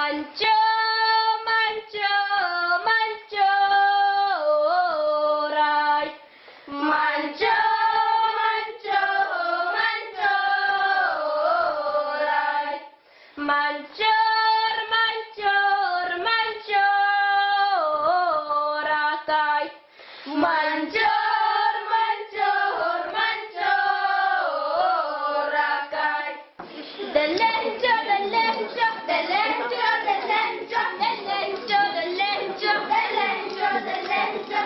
Манчо, манчо, манчорай. Манчо, манчо, манчорай. Манчор, манчор, манчоратай. Манчор, манчор, манчоракай. Дэлэнчо, дэлэнчо, дэлэнчо, дэлэнчо, дэлэнчо, дэлэнчо, дэлэнчо, дэлэнчо,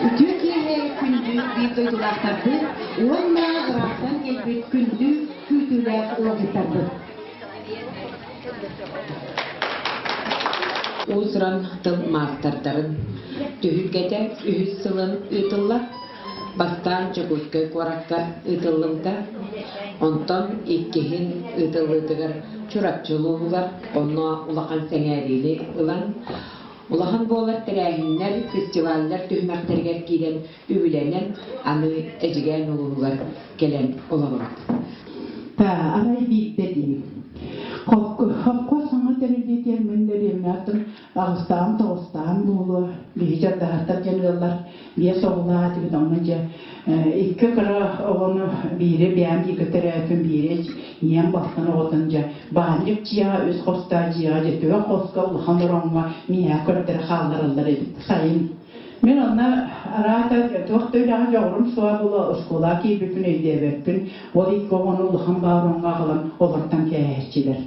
Үтүө киэһэ күндү биир дойдулаахтарбыт уонна ыраахтан кэлбит күндү күүтүүлээх ыалдьыттарбыт. Уус-уран тыл маастардарын түһүлгэтэ үһүс сылын ыытыллар. Бастаан Дьокуускай куоракка ыытыллыбыта, онтон иккиһин ыытыллыытыгар Чурапчы улууһугар онно улахан сэҥээриини ылан, улахан буолар тэрээһиннэр, фестиваллар түһүмэхтэригэр киирэн үбүлэнэн, аны Эдьигээн улууһугар кэлэн олоробут. Арай биирдэ диим. Хопко саҥа тэриллиитигэр мин дэриэбинэттэн аҕыстаҕым тоҕустаҕым буолуо биһи дьардаһаттар диэн ыаллар биэс оҕолоох этибит онно дьэ икки кыра оҕону биири бэйэм бииргэ төрөөтүм биири ийэм бастан оҕотун дьэ баанньык дьиэҕэ үс хостоох дьиэҕэ дьэ түгэх хоско улахан ороҥҥо миэхэ көрдөрө хааллараллар эбит сайын Мин онно араата туох да үлэҕэ дьоҕурум суоҕа буолуо, оскуолаҕа киирбиппин өйдөөбөппүн. Ол икки оҕону улахан баароҥҥо аҕалан олортон кээһээччилэр.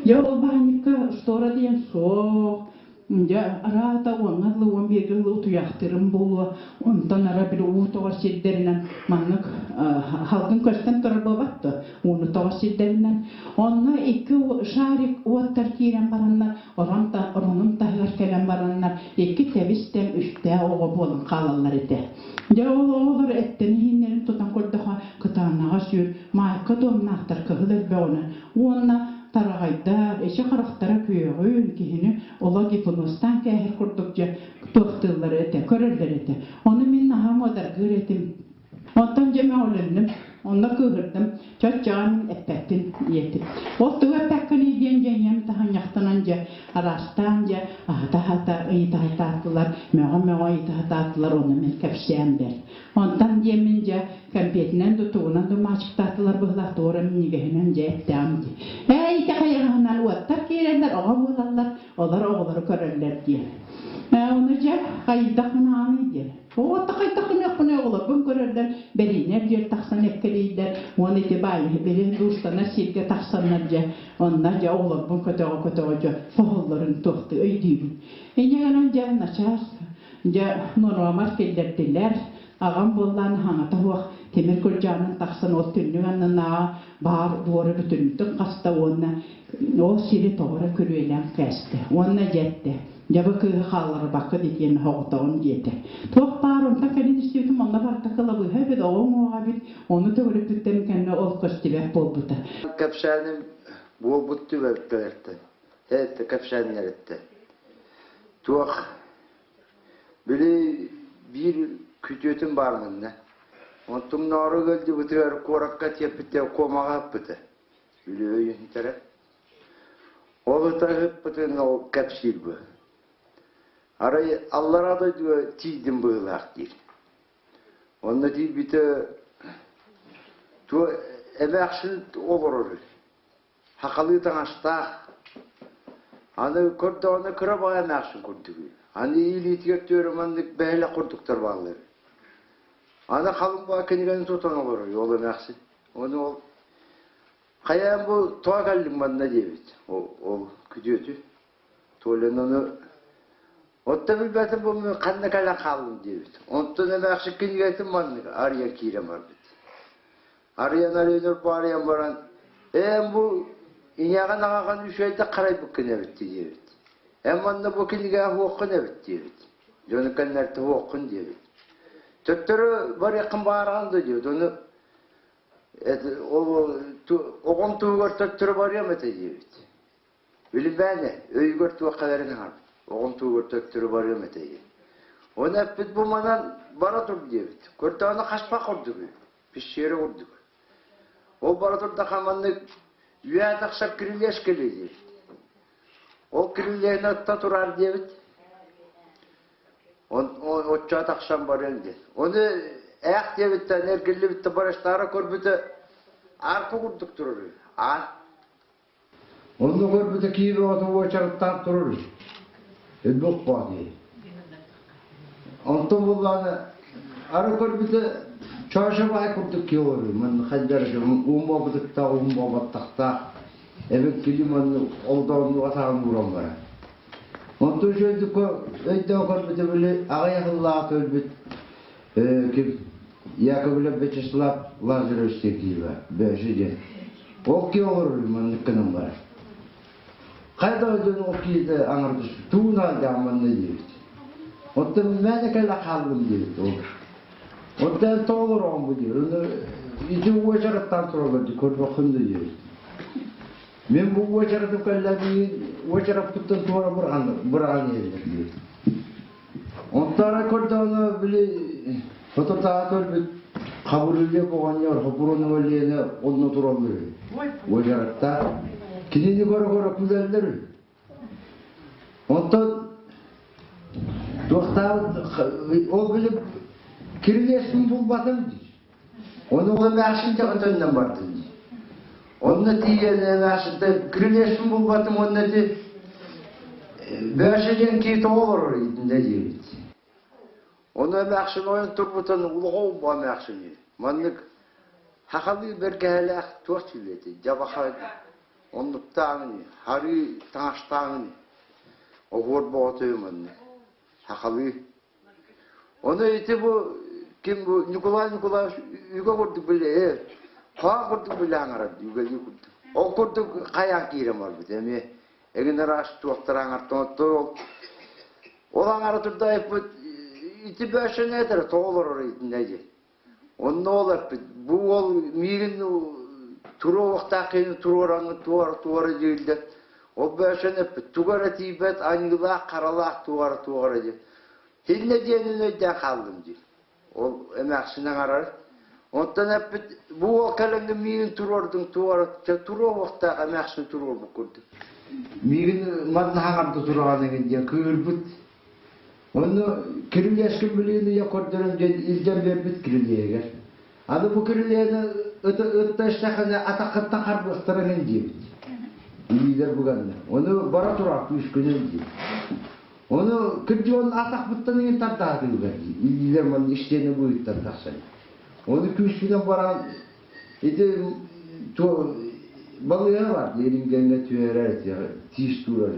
Дьэ ол баанньыкка штора диэн суох. Дьэ араата уоҥҥа дылы уон бииргэ дылы утуйахтыырым буолуо. Онтон ара били уу тоҕор сирдэринэн маннык халгын көстөн турар буолбат дуо? Ууну тоҕор сирдэринэн. Онно икки шарик уоттар киирэн бараннар Орон оронун таһыгар кэлэн бараннар икки тэбис-тэҥ үстээх оҕо буолан хаалаллар этэ. Дьэ ол оҕолор эттэн иһиннэрин тутан көрдөхө кытаанаҕа сүр, маайка дуомнаахтар кыһыл өрбөҕүнэн уонна тараҕайдар, эчи харахтара күөҕүн, киһини оло гипнозтаан кээһэр курдук дьэ туохтыыллар этэ, көрөллөр этэ. Ону мин наһаа муодаргыыр этим. Онтон дьэ мөҕүлүннүм, онно кыыһырдым, чоччоҕо мин эппэппин диэтим. Ол тугу эппэккиний диэн дьэ ийэм таһынньахтанан дьэ араастаан дьэ аһата-аһата ыйытаһатаатылар, мөҕө-мөҕө ыйытаһатаатылар, ону мин кэпсээн бэр. Онтон диэммин дьэ кэмпиэтинэн да тугунан да маачыктаатылар быһыылаах туора минньигэһинэн дьэ эттэҕим дии. Ээ ити хайаҕаһынан уоттар киирэллэр, оҕо буолаллар, олор оҕолору көрөллөр диэн. Ээ ону дьэ хайдах гынаҕыный диэн. Оҕото хайдах гыныахпыный оҕолорбун көрөрдөр бэриинэр дьиэр тахсан эккэлииллэр уонна ити баай били душтанар сиргэ тахсаннар дьэ онно дьэ оҕолорбун көтөҕө-көтөҕө дьэ соһоллорун туохтуу өйдүүбүн. Инньэ гынан дьэ начаас дьэ норуомар киллэрдилэр аҕам буоллаан хаҥата суох тимир кырдьаанын тахсан ол түннүк аннынааҕы баар буору бүтүннүтүк хаста уонна ол сири тоҕо эрэ күрүөлээн кээстэ уонна дьэ эттэ Дьэ бу кыыһы хаалларбакка дитиэн оҕотоҕун диэтэ. Туох баар онтон кэлин истибитим онно барыта кылабыыһа эбит, оҕо уҥуоҕа эбит, ону төгүрүппүттэрин кэннэ ол көстүбэт буолбута. Кэпсээним буолбут түбэлтэлэртэн, кэпсээннэриттэн. Туох били биир күтүөтүм баар манна. Онтум ноору ыалдьыбытыгар куоракка тиэппиттэр куомаҕа ыппыта. Үлүөйүн тэрэ. Ол ытаһыппытын ол кэпсиир бу. Арай аллараа дойдуга тиийдим быһыылаах диир. Онно тиийбитэ туо эмээхсин олорор үһү. Хахалыы таҥастаах. Аны көрдөҕүнэ кыра баҕайы эмээхсин курдук үһү. Аны илиитигэр түөрэ маннык бэһэлэх курдуктар бааллар үһү. Аны халыҥ баҕа кинигэни тутан олорор үһү ол эмээхсин. Ону ол Хайаан бу тоҕо кэллиҥ манна диэбит ол күтүөтү. Толян ону Оттон билбэтим бу ханна кэлэн хааллым диэбит. Онтон эмээхсин кинигэтин маннык арыйан киирэн барбыт. Арыйан арыйан арыйан баран эн бу ийэҕин аҕаҕын үчүгэйдик харайбыккын эбит диэбит. Эн манна бу кинигэҕэ уоххун эбит диэбит. Дьону кэннэртэ уоххун диэбит. Төттөрү барыаххын баараҕын да диэбит. Ону Оҕом туһугар төттөрү барыам этэ диэбит. Билбээнэ, өйүгэр туох кэлэрин аһарбыт. Оҕом туһугар төттөрү барыам этэ диэн. Оны эппит бу манан бара тур диэбит. Көрдөҕүнэ хаспах курдук үһү, пещера курдук. Ол бара турдахха маннык үөһэ тахсар кирилиэс кэлиэ диэбит. Ол кирилиэһин отто турар диэбит. Оччо тахсан барыаҥ диэн. Ону ээх диэбиттэн эргиллибиттэ барыстаара көрбүтэ арка курдук турар үһү. Аан. Онно көрбүтэ киирэ оҕото уочараттаах турар үһү. Өлбөх баа дии. Онтон буллаҕына ары көрбүтэ чоочо баай курдук киһи олорор. Манна хайдар уун буолбутуктаах, уун буолбаттахтаах. Эбин кили манна олдооннуу атаҕын ууран барар. Онтон үчүгэйдик өйдөөн көрбүтэ били аҕыйах ыллаах өлбүт ким Яковлев Вячеслав Лазаревич Сергеева Бөөсү диэн. Ол киһи олорор маннык гынан барар. Хайда өйдөн ол киһитэ аҥардас туунаан манна диэбит. Оттон мээнэ кэлэ хааллым диэбит ол. Оттон тоҕо олороҕун бу диир. Ону ити уочараттаан тураллар дии көрбөххүн да диэбит. Мин бу уочаратым кэллэбиин уочараппыттан туора быраҕан быраҕан иһэллэр диэбит. Онтон көрдөҕүнэ били соторутааҕыта өлбүт Хабырыллыа оҕонньор Хопуруонова Лена онно тураллар үһү. Уочараттаах. Кинини көрө-көрө күлэллэр үһү. Онтон туохтаабыт ол били кирилиэспин булбатым диир. Ону ол эмээхсин дьаҕытыннан бардым дии. Онно тиийэн эмээхсинтэн кирилиэспин булбатым уонна ити Бөөсө диэн киһи тоҕо олорор итиннэ диэбит. Ону эмээхсин ойон турбутун улахан убаа эмээхсини маннык хахалыы бэргэһэлээх туох сүлүөтүй дьабаха оннуктааҕын харыы таҥастааҕын оһуор боҕотуйу маннык хахалыы Ону ити бу ким бу Ньукулай Ньукулаевич үгэ курдук билэ, хаа курдук билэ аҥарар үгэлии курдук. Ол курдук хайаан киирэн барбыт эмиэ эҥин араас туохтара аҥартан оттор ол ол аҥара турдаайпыт ити бөөсөнө этэрэ тоҕо олорор итиннэ диэн. Онно ол эппит бу уол миигин туруохтаах киһини туруораҥҥын туора туора дииллэр. Ол бөөсөн эппит туга эрэ тиийбэт аньыылаах харалаах туора туора диэн. Һиннэ диэнин өйдөөн хааллым диир. Ол эмээхсин аҥарар. Онтон эппит бу уол кэлэҥҥин миигин туруордуҥ туора туруоруохтаах эмээхсин туруорбут курдук. Миигин манна хаҥарда тураҕын эҥин диэн кыыһырбыт. Онно кирилиэскин билигин ийэ көрдөрөн диэн илдьэн биэрбит кирилиэһигэр. Аны бу кирилиэни ытта истэххинэ атаххыттан харбыахтара эҥин диэбит. Илиилэр буганнар. Ону бара турар күүскүнэн диир. Ону кырдьык онно атахпыттан эҥин тардаатыылар дии. Илиилэр манна истиэнэ быыһыттан тахсан. Ону күүспүнэн баран ити балыыһа бар диэриҥҥэ түһэрэр тиис туурар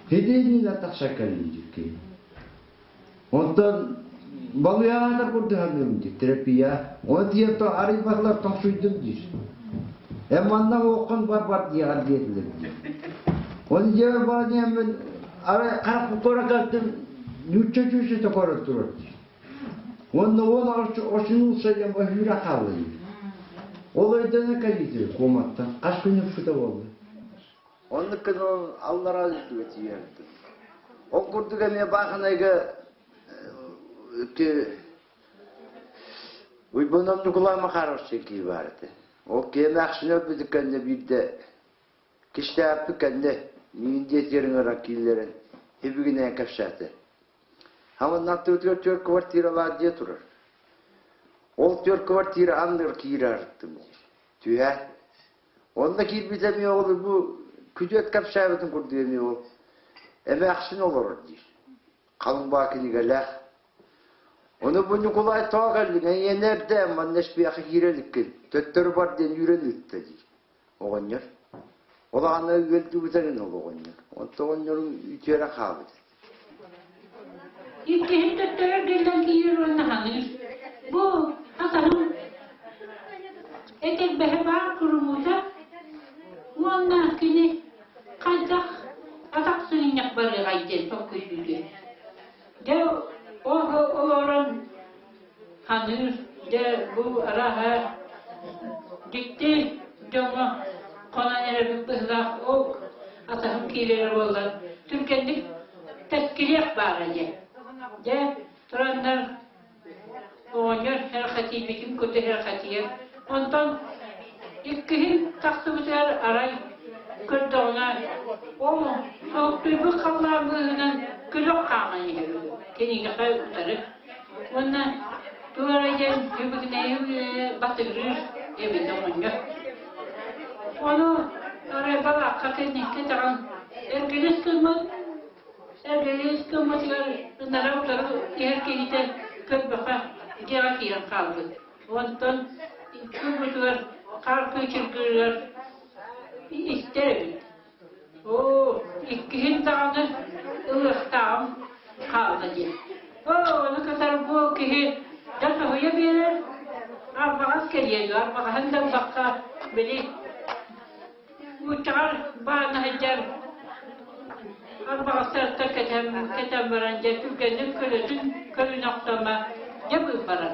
Хидиининэн тахсар кэллим дьикки. Онтон балыйаатар курдуһаныым дии, терапия. Оны тиийэн то арыйбатылар тоҥсуйдум диир. Эн манна уоххун бар-бар диэҕэр диэтилэр дии. Оны дьиэбэр баран иһэммин арай харах көрө кэлтим, нуучча чүүсүтэ көрө турар дии. Уонна уон очнулся диэн баһыыра хаалла дии. Ол өйдөнө кэлиитэ куоматтан хас күн ыкпыта буолла. Оннук гынан аллараа үрдүгэ тиийэрбит. Ол курдук эмиэ Баахынайга Уйбанов Ньукулай Макарович киһи баар этэ. Ол киһи эмээхсин өлбүтүн кэннэ биирдэ кистээппит кэннэ миин диэтигэр ыҥыран кииллэрэн ибигинээн кэпсээтэ. Хаманна аттыбытыгар түөрт квартиралаах дьиэ турар. Ол түөрт квартира анныгар киирэ арыттым диир. Түһээт Онно киирбитэ эмиэ ол бу күтүөт кэпсээбитин курдук эмиэ ол эмээхсин олорор диир. Халыҥ баа кинигэлээх. Ону бу Ньукулай тоҕо кэллиҥ эйиэнэ эрдэ манна испиэхэ киирэ иликкин төттөрү бар диэн үүрэн ыытта диир оҕонньор. Ол аана үөрдүбүтэрин ол оҕонньор. Онто оҕонньорум үтүөрэн хаалбыт. Иккиһин төттөрү эргиллэн киирэр уонна хаҥыыр. Бу атаһым этэрбэһэ баар курумуута уонна кини хайдах атах сыгынньах барыаҕай диэн толкуйдуур. Дьэ ол олорон Ханыыр, дьэ бу арааһа дьикти дьоҥҥо хонон эрэбит быһыылаах ол атаһым киирэрэ буоллар түргэнник тэскилиэх баара диэн. Дьэ тураннар тиийбитин курдук иһэрхэтийэр. Онтон иккиһин тахсыбытыгар арай көрдөҕүнэ, ол суохтуйбут халлаан быыһынан күлүк хааман иһэр үһү, кинигэхэ утары. Уонна туох эрэ диэн үбүгүнэйи батыгырыыр эбит оҕонньор. Ону арай балаакка кэнникки даҕан эргилис гыммыт, эргилис гыммытыгар ынара утары иһэр киһитэ көрбөхө дьиэҕэ киирэн хаалбыт. Онтон көрбүтүгэр хаар кыычыргыырыгар истэр эбит. Оо, иккиһин даҕаны ылыахтааҕым хаалла диэн. Оо, ону кытары бу киһи да соһуйа биэрэр, арбаҕас кэлиэ дуо, арбаҕаһын да ылбакка, били ууччаҕар баана сылдьар арбаҕастарыттан кэтэн, кэтэн баран дьэ түргэнник көлөтүн көлүнэ охтомо дьэ быыбарар.